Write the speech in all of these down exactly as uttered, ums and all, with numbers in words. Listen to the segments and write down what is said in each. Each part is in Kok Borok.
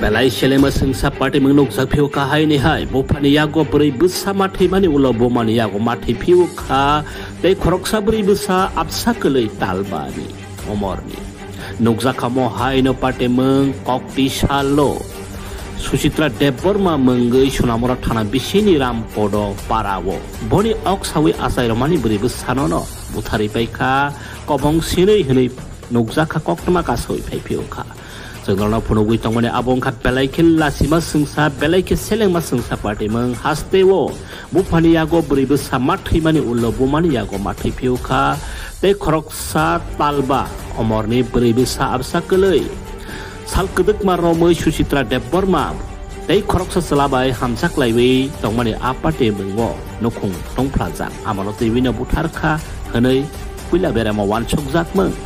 Belai selengma sengsa party mung nukjak phio kha haini hai, buphani yago bwrwi bwsa ma thwimani ulo bumani yago ma thwi phio kha, tei khoroksa bwrwi bwsa absa kwlwi talbani omorni. Nukjak kha mo haino party mung kokti salo. Suchitra Debbarma mungwi Sonamura thana bisini Rampodo parao. Boni ok sawi achai romani bwrwi bwsano no butharwi pai kha, kobong sinwi hwnwi nukjak kha koktwma kasawi phai phio kha. Chwng norokno phunugwi tongmani abo wngkha belai khe lachima sengsa, belai khe selengma sengsa party mung hasteo. Buphani yago bwrwi bwsa ma thwimani ulo bumani yago ma thwi phio kha. Tei khoroksa talba omorni bwrwi bwsa absa kwlwi. Sal kwdwkma romwi Suchitra Debbarma tei khoroksa chwla bai hamjak laiwi tongmani a party mungo nukhung tongphlajak, amano twiwino buthar kha hwnwi puila beremo wansukjakmung.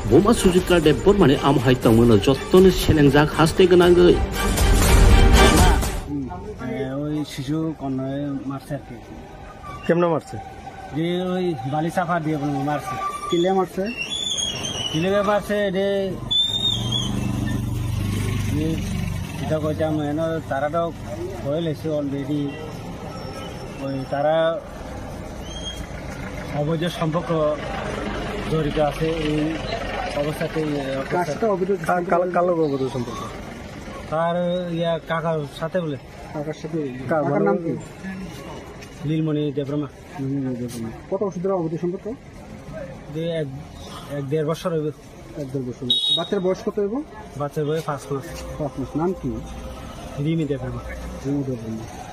Buma Suchitra Debbarmani amo hai tongmano jottoni selengjak haste gwnangwi. Eh, ওই শিশু কন্যায় মারছে আর কি। কেমনে মারছে? যে ওই বালি চাপা দিয়ে বলে মারছে। কিলে মারছে? কিলে মারছে, এটা, যে, এটা কইতাম, এনে তারা তো হয়ে লেছে already। ওই তারা অবৈধ সম্পর্ক জড়িত আছে এই অবস্থাতে, এই কার অবস্থাতে। সাথে অবৈধ কা-, সম্পর্ক কাল-, কার লগে অবৈধ সম্পর্ক? তার ইয়া কাকার সাথে বলে। কাকার সাথে? কার কাকার মানে নাম কি? নীলমণি দেববর্মা। নীলমণি দেববর্মা। কত বছর ধরে অবৈধ সম্পর্ক? যে এক, এক দেড় বছর হইবে। এক দেড় বছর। বাচ্চার বয়স কত হইব? বাচ্চার বয়স পাঁচ মাস। পাঁচ মাস। নাম কি? রিমি দেববর্মা। রিমি দেববর্মা।